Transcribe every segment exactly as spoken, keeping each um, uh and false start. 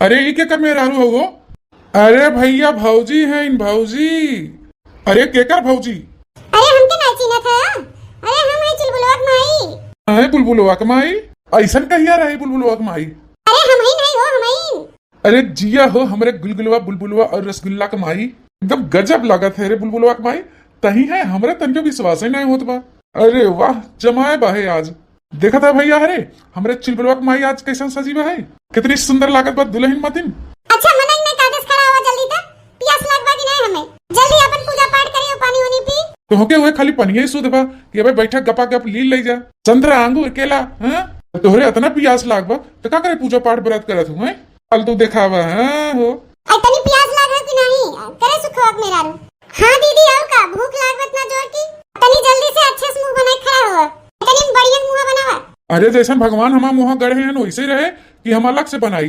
अरे, ई केकर मेहरारू हौ हो? अरे भइया, भौजी हैं इन, भौजी। अरे, केकर भौजी? अरे, हमके नाहीं चिन्हत ह? अरे, हम हैं चुलबुलवा क माई। हैं बुलबुलवा क माई? अइसन कहिया रही बुलबुलवा क माई? अरे, हमहीं नहीं हो, हमहीं। अरे जिया हो हमरे गुलगुलवा, बुलबुलवा और रसगुल्ला क माई, एकदम गजब लागत है रे बुलबुलवा क माई। तहीं है, हमरे तनिको विश्वास ही नहीं होत बा। अरे वाह, जमाए बा है आज। देखत है भइया, अरे हमरे चुलबुलवा क माई आज कइसन सजी बा है, कितनी सुंदर लागत बा दुलहिन मतिन। अच्छा मनई नहीं, कागज खड़ा हुआ जल्दी तक, पियास लाग बा कि नहीं हमें? जल्दी अपन पूजा पाठ करी और पानी उनी पी। तोहके उहे खाली पनिये सुध बा कि अबे बैठा गपा गप लील लई जा। चंद्र आंगू अकेला, हाँ? तोहरे अतना पियास लाग बा, त का करे पूजा पाठ व्रत करत हूँ, हैं? फालतू देखावा, हाँ हो। अरे तनी पियास लाग है कि नहीं? करे सुखवा क मेहरारू। हाँ दीदी, और का? भूख लाग बा इतना जोर की। तनी जल्दी से अच्छे से मुंह बनाए खड़ा हुआ। तनी बढ़िया मुंह बनावा। अरे जइसन भगवान हमार मुंह गढ़े हैं, वइसे रहे कि हम अलग से बनाई।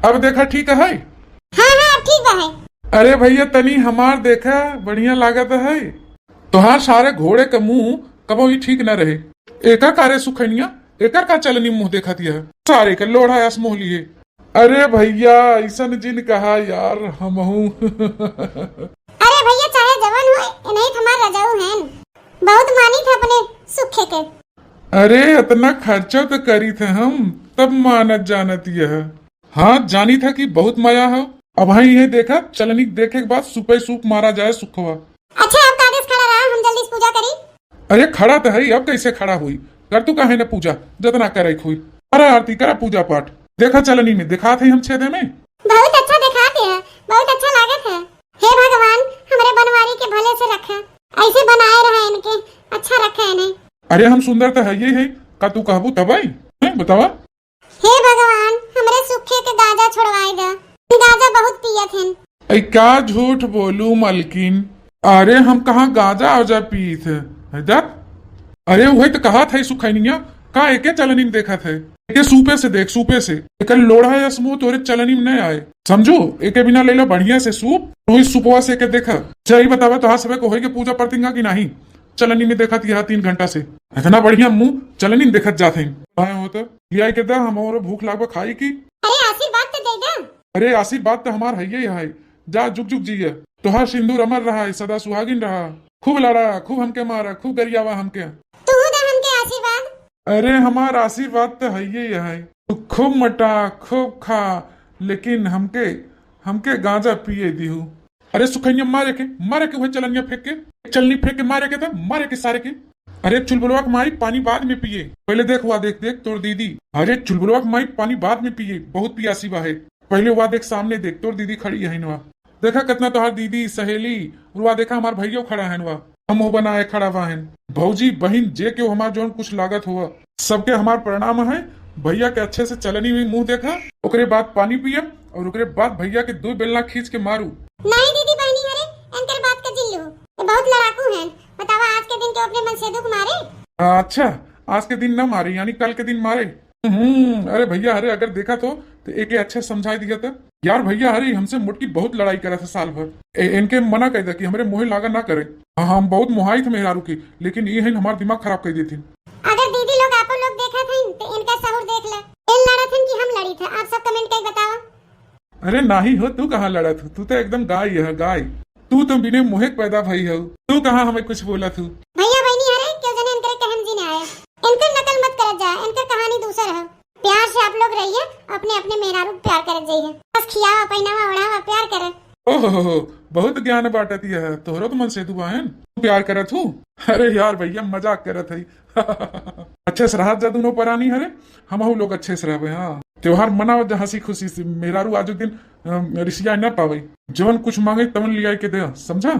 अब देखा ठीक है? हाँ, हाँ, अब ठीक बा है। अरे भइया, तनी हमार देखा, बढ़िया लागत है। तोहार सारे घोड़े क मुंह कबो ही ठीक न रहे। एका कारे सुखैनिया, एकर का चलनी मुंह देखत यह? सारे के लोढ़ा अस मुंह लिए। अरे भइया, अइसन जिन कहा यार, हमहू। अरे भइया, चाहे जवन होए, इन्हीं हमार रजाऊ हैं। बहुत मानित है अपने सुखे के। अरे, अतना खर्चा तो करित है हम, तब मानत जानत यह। हाँ, जानित है कि बहुत मया हो। अब हाँ, ये देखा, चलनी देखे के बाद सुपे सूप मारा जाए सुखवा। अच्छा, अब कागज खड़ा रहा, हम जल्दी से पूजा करी। अरे, खड़ा तो है, अब कइसे खड़ा हुई? कर तू काहे न पूजा, जतना करे के हुई। करा आरती, करा पूजा पाठ। देखा चलनी में, दिखात है हम छेदे में। बहुत अच्छा दिखाते हैं, बहुत अच्छा लागत है। हे भगवान, हमरे बनवारी के भले से रखा, ऐसे बनाए रहा इनके, अच्छा रखा इन्हें। अरे, हम सुंदर तो है ये है, का तू कहबू तब आई? हैं, बतावा। हे भगवान, हमरे सुखे के गांजा छोड़वाए द। गांजा बहुत पियत हन। ऐ का झूठ बोलू मलकिन? अरे हम कहाँ गांजा आजा पीत है, है दत? अरे उहे तो कहा था सुखैनिया, का एके चलनी में देखत है? एके सूपे से देख, सूपे से। एकर लोढ़ा या समूह तोरे चलनी में नहीं आए। समझू, एके बिना लेला बढ़िया से सूप, तू इस सुपवा से एके देखा। अच्छा, ई बतावा, तोहार सबे को होई के पूजा परतिंगा कि नहीं? चलनी में देखत यह तीन घंटा से। इतना बढ़िया मुंह चलनी में देखत जात है। आए हो तो, लियाई के दा, हमरो भूख लागबा खाई की। अरे आशीर्वाद तो दे दा। अरे आशीर्वाद तो हमार है ही है। जा जुग जुग जिया। तोहार सिंदूर अमर रहा है, सदा सुहागिन रहा। खूब लड़ा, खूब हमके मारा, खूब गरियावा हमके। तू दा हमके आशीर्वाद। अरे हमार आशीर्वाद तो है ही है। तू खूब मोटा, खूब खा, लेकिन हमके, हमके गांजा पिए दिहू। अरे सुखैनिया, मारे के, मारे के वह चलनिया फेंक के, चलनी फेंक के मारे के था, मारे के सारे के। अरे चुलबुलवा के माई, पानी बाद में पिए, पहले देख हुआ, देख, देख तोर दीदी। अरे चुलबुलवा के माई, पानी बाद में पिए, बहुत पियासी बा है। पहले हुआ देख, सामने देख, तोर दीदी खड़ी है नवा। देखा कितना तोहार दीदी, सहेली, और हुआ देखा हमार भैया खड़ा है नवा। हम हो बनाए खड़ा बा है। भौजी, बहिन, जे केहू हमार जौन कुछ लागत हुआ, सबके हमार प्रणाम है। भैया के अच्छे से चलनी में मुंह देखा, ओकरे बाद पानी पिया और ओकरे बाद भैया के दो बेलना खींच के मारू। नहीं दीदी बहनी हरे, एनकर बात का जिन लू। ये बहुत लड़ाकू हैं। बतावा आज के दिन के अपने मन से दुख मारे। अच्छा, आज के दिन ना मारे, यानी कल के दिन मारे। हम्म, अरे भैया हरे, अगर देखा तो, तो एके अच्छे समझाई दिया था। यार भैया हरे, हमसे मोटकी बहुत लड़ाई करा था साल भर। ए, इनके मना कह दे कि हमरे मोहे लागा ना करे। हाँ, हम बहुत मोहाई थे मेहरारू के, लेकिन ये है हमार दिमाग खराब कर देती। अगर दीदी लोग आप लोग देखा थे तो इनका सहूर देख ले। इन लड़ा थे कि हम लड़ी थे, आप सब कमेंट करके बताओ। अरे नाही हो, तू कहाँ लड़त हो? तू तो एकदम गाय है, गाय। तू तो बिने मुहे के पैदा भई हो। तू कहाँ हमें कुछ बोलत हो? भैया बहनी हरे, क्यों जने इनकर कहम जी ने आया। इनकर नकल मत करत जा, इनकर कहानी दूसर है। प्यार से आप लोग रहिए, अपने अपने मेहरारू को प्यार करत जाइए। बस खियावा, पहिनावा, ओढ़ावा, प्यार करे। ओहो, बहुत ज्ञान बांटत यह, तोहरो तो मन से दुआ है। तू प्यार करत हूँ? अरे यार भैया, मजाक करत है। अच्छे से रहा जा दोनों परानी हरे, हमहू लोग अच्छे से रहबे। हाँ, त्योहार मनाओ जा हंसी खुशी से। मेहरारू आजो दिन, अम, रिसिया ना पावे, जवन कुछ मांगे तवन लिया के दे, समझा?